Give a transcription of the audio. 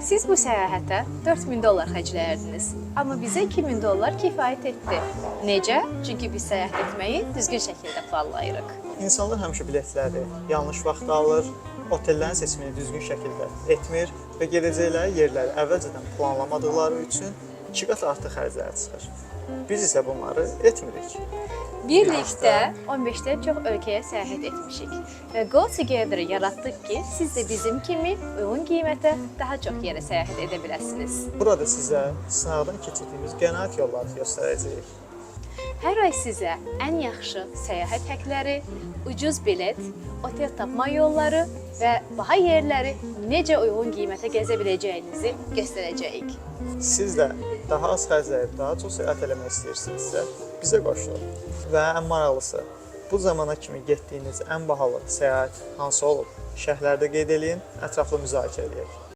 Siz bu səyahətə 4000 dollar xərcləyərdiniz, amma bizə 2000 dollar kifayət etdi. Necə? Çünki biz səyahət etməyi düzgün şəkildə planlayırıq. İnsanlar həmişə biletləri yanlış vaxtda alır, otellərin seçimini düzgün şəkildə etmir və gedəcəkləri yerləri əvvəlcədən planlamadıqları üçün iki qat artıq xərcləri çıxır. Biz isə bunları etmirik. Birlikdə 15-dən çox ölkəyə səyahət etmişik və Go Together yaratdıq ki, siz də bizim kimi uyğun qiymətə daha çox yerə səyahət edə biləsiniz. Burada sizə sınaqdan keçirdiyimiz qənaət yolları göstərəcəyik. Hər ay sizə ən yaxşı səyahət həkləri, ucuz bilet, otel tapma yolları və baha yerləri necə uyğun qiymətə gəzə biləcəyinizi göstərəcəyik. Siz də daha az xərcləyib daha çox səyahət eləmək istəyirsinizsə, bizə qoşulun. Və ən maraqlısı, bu zamana kimi getdiyiniz ən bahalı səyahət hansı olub? Şərhlərdə qeyd eləyin, ətraflı müzakirə edək.